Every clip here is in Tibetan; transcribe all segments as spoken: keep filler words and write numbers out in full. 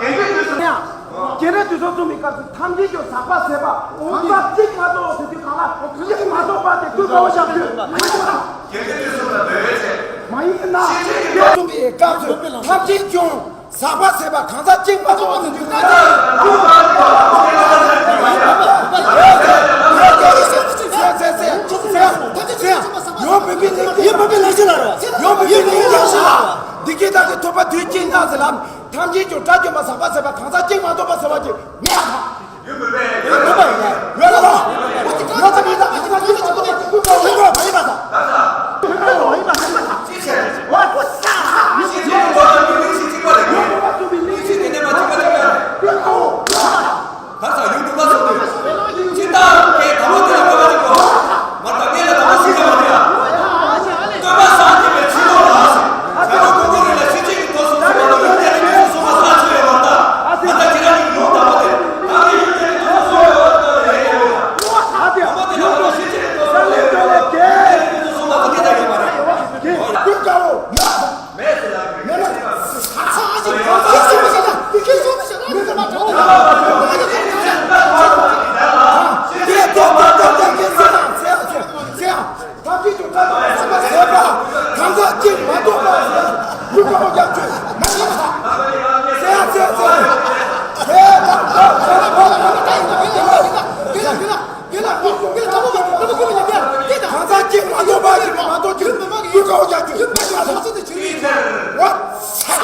རྒྱལ་རབས་དུས་སུ་རྒྱལ་རབས་དུས་སུ་བཙུན་མའི་སྐབས་སུ་ཐམས་ཅད་ཀྱང་ཟག་པ་ཟད་པ་གང་ཟག་གཅིག་མ་གཏོགས་ཟེར་དུས་གང་ལ་གཅིག་མ་གཏོགས་པ་དེ་ཀུན་དགའ་བོ་ཞབས་ཞུ་མ་ཡིན་པ་དང་། རྒྱལ་རབས་དུས་སུ་ལ་འདོད་པའི་ཚེ། མ་ཡིན་ན། བཙུན་མའི་སྐབས་སུ་ཐམས་ཅད་ཀྱང་ཟག་པ་ཟད་པ་གང་ཟག་གཅིག་མ་གཏོགས་པ་ཟེར་དུས་གང་ཟག་ཡོང་བོད་པའི་གནས་ཡིན་པ་བཞིན་ལ་རོ། ཡོང་བོད་པའི་གནས་ཡིན་པ་བཞིན་ལ་རོ། འདི་སྐད་བདག་གིས་ཐོས་པ་དུས་གཅིག་ན་ཟེར་ལ། ཐམས་ཅད་ཀྱང་དགྲ་བཅོམ་པ་ཟག་པ་ཟད་པ་གང་ཟག་གཅིག་མ་གཏོགས་པ་ཟེར་བ་གཅིག་མེད་པ་དང་། ཡོད་མོད་པས། ཡོད་མོད་པས། ཡོད་ལ། ཡོད་ཙམ་ཡིན་ན་ང་ཚོ་ང་ཚོ་ཀུན་དགའ་བོ་མ་ཡིན་པ་དང་། ཀུན་དགའ་བོ་མ་ཡིན་པ་དང་། ཅི་བྱས། ཡོད་པ་ཙམ་པའི་གནས་ཚུལ་ཅིག་ཀུན་དགའ་བོ། ད་ས་ཡུལ་དུ་མ་སོང་དུས། ཅི་ལྟར་ངས་དང་པོ་དེ་ལ་བསྟོད་པ་ཅིག་གོ། མ་ད་ངས་ལ་དང་པོ་ཞུ་ཡ་མ་རེད་ཡ། བསྟོད་པ་སངས་རྒྱས་པའི་ཕྱི་ལོགས་ལ། བྱ་བ་ཀུན་ཀུན་རེ་ལ་ཤེས་བྱེད་ཀྱི་ཐོག་སོང་ཚུལ་མ་གཏོགས་ཡུལ་དེ་ནི་དུས་སུ་སོང་བ་ས་ཆོད་ཡོད་མ་རེད་ད། ད་ལྟ་ཁྱེད་རང་གི་ཡུལ་དང་པོ་དེ། ད་ངས་ཡུལ་དེ་ནི་དུས་སུ་སོང་ཡོད་པ་ལྟ་བ་ཡིན་ཡོད་ཡ། དང་པོ་དེ་ལ་མ་གཏོགས་ཤེས་བྱེད་ཀྱི་ཐོག་སོང་ཡོད་ཡོད་ཡ། ཡུལ་དེ་ནི་དུས་སུ་སོང་བ་ད་སྐད་ཆ་ཡོད་མ་རེད། ཀུན་དགའ་བོ། མེད་ཟེར་ལབ་ཀྱི་རེད། What? སྐད་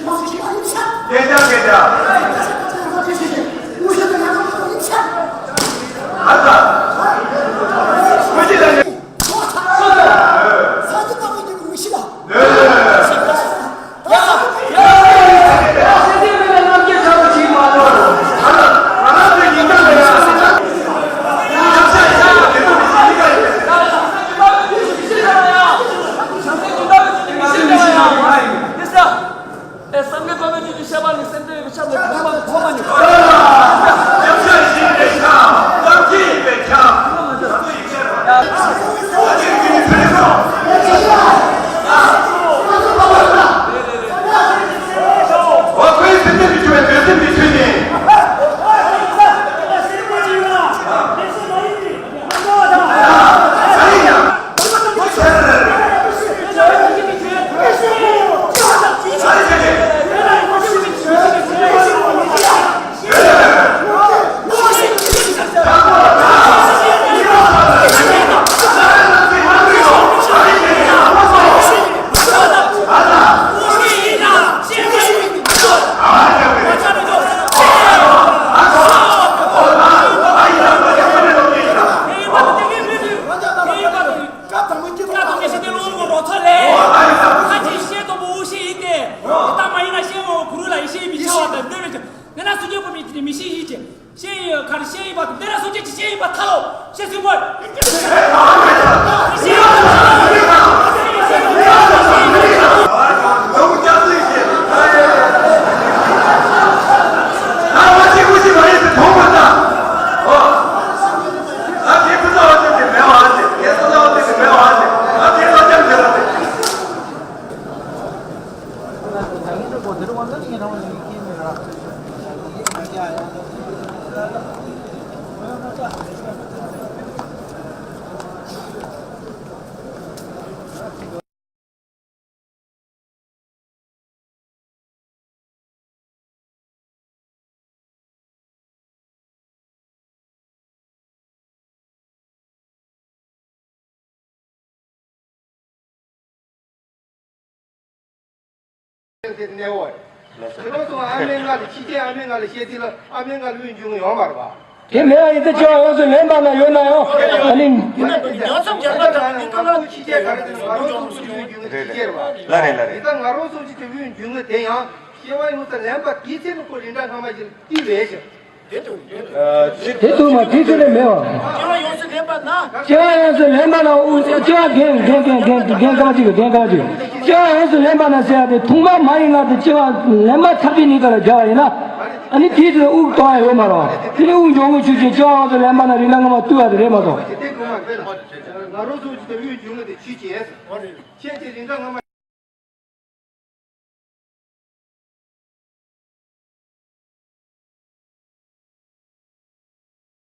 ཆ་སྐད་ཆ། ཨེ། སངས་རྒྱས་པདྨ་འབྱུང་གནས་བཤད་པ་ནི་སེམས་ཙམ་ཡོད་པའི་ཆ་མེད་པར་ཐོག་མ་ནས། སྐབས་དང་པོ་སྐྱེ་ཐོག་ལ། ཁ་ཅིག་ཤེས་དང་པོ་ཤེས་ཡིན་ཏེ། ད་མ་ཡིན་ན་ཤེས་འོང་གུ་རུ་ལ་ཡེ་ཤེས་མི་ཤེས་པ་དང་འདི་རེད་ཀྱང་། འདི་ན་སུ་སྐྱེ་བོ་མི་ཤེས་ཡིན་ཀྱང་། ཤེས་ཡིན་ག་རེ་ཤེས་ཡིན་པ་དང་འདི་ན་སུ་སྐྱེ་ཅི་ཤེས་ཡིན་པ་ཐ་ལོ་ཤེས་ཟིན་པ། ཟེར་གནས་འོ། ཁྱེད་རང་ཚོ་ཨ་མའི་མངལ་ལ་ཕྱི་རྒྱལ་ཨ་མའི་མངལ་ལ་བཤད་དུས་ལ་ཨ་མའི་མངལ་དབུགས་འབྱུང་ཡོང་མ་རེད་པ། དེ་མེད་པ་ཡིན་ཚེ་སྐྱེ་བ་ཡོངས་སུ་ལེན་པ་ན་ཡོད་ན་ཡང་ཨ་ནི། ཡོངས་སུ་འཇམ་པ་དང་མི་ཀ་ལ་ཕྱི་རྒྱལ་ག་རེ་དེ་ང་རང་ཚོ་དབུགས་འབྱུང་ཡོང་ཕྱི་རྒྱལ་རེད་པ། ལ་རེད་ལ་རེད། དེ་ལྟར་ང་རང་ཚོ་ཅིག་དེ་དབུགས་འབྱུང་ངེས་དེ་ཡང་སྐྱེ་བ་ཡོངས་སུ་ལེན་པ་དེའི་ཚེ་ནི་ཁོ་རིན་ཐང་སྔ་མ་བཞིན་བརྟི་བས་ཤིང་། དེ་ཐུབ་མ་དེ་ཚོ་ལས་མེད་པ། སྐྱེ་བ་ཡོངས་སུ་ལེན་པ་ན། སྐྱེ་བ་ཡོངས་སུ་ལེན་པ་ན་དབུགས་སྐྱེ་བ་རྒན་རྒན་རྒན་རྒན་རྒན་རྒན་སྐར་མ་གཅིག་གི་རྒན་སྐར་མ་གཅིག་སྐྱེ་བ་ཡོངས་སུ་ལེན་པ་ན་ཟེར་ཡ་དེ་ཐུང་མ་མ་ཡིན་ལ་དེ་སྐྱེ་བ་ལེན་པ་ཐབས་ཀྱི་ཉིན་ཀ་ལ་སྦྱར་བ་ཡིན་ན། ཨ་ནི་དེའི་དུས་དབུགས་གཏོང་ཡ་ཡོད་མ་རེད། དེ་ནི་དབུགས་འབྱུང་ངེས་ཆུ་ཆེན་སྐྱེ་བ་ཡོངས་སུ་ལེན་པ་ན་རིན་ཐང་སྔ་མ་བརྟི་བ་དེ་རེད་མ་གཏོགས། ང་རང་ཚོ་ཅིག་དེ་དབུགས་འབྱུང་ངེས་དེ་ཆུ་ཆེན། ཁྱེད་ཀྱི་རིན་ཐང་སྔ་མ།